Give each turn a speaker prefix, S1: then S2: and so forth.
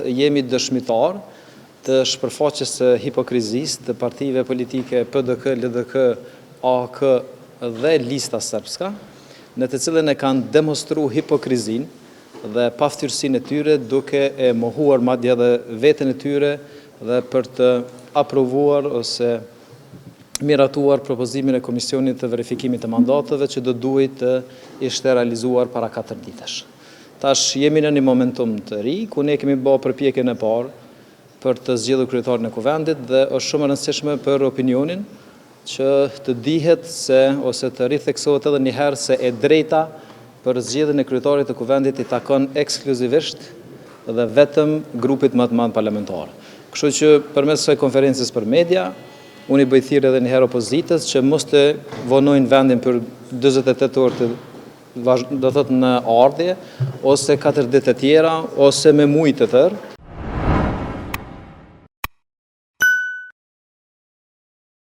S1: jemi dëshmitarë të shpërfaqjes së hipokrizisë të partive politike PDK, LDK, AAK dhe Lista Srpska, në të cilën e kanë demonstru hipokrizinë dhe paftyrësinë e tyre duke e mohuar madje edhe veten e tyre dhe për të aprovuar ose miratuar propozimin e Komisionit të Verifikimit të Mandateve që do duhej të ishte realizuar para 4 ditësh. Tash jemi në një momentum të ri, ku ne kemi bërë përpjekjen e parë për të zgjedhur kryetarin e Kuvendit dhe është shumë e rëndësishme për opinionin që të dihet se ose të ritheksohet edhe një herë se e drejta për zgjedhjen e kryetarit të Kuvendit i takon ekskluzivisht dhe vetëm grupit më të madh parlamentar. Kështu që përmes kësaj konferencës për media, unë i bëj thirrje edhe një herë opozitës që mos të vonojnë vendin për 48 orë të do thotë në ardhje, ose 4 ditë të tjera, ose me muaj të tërë.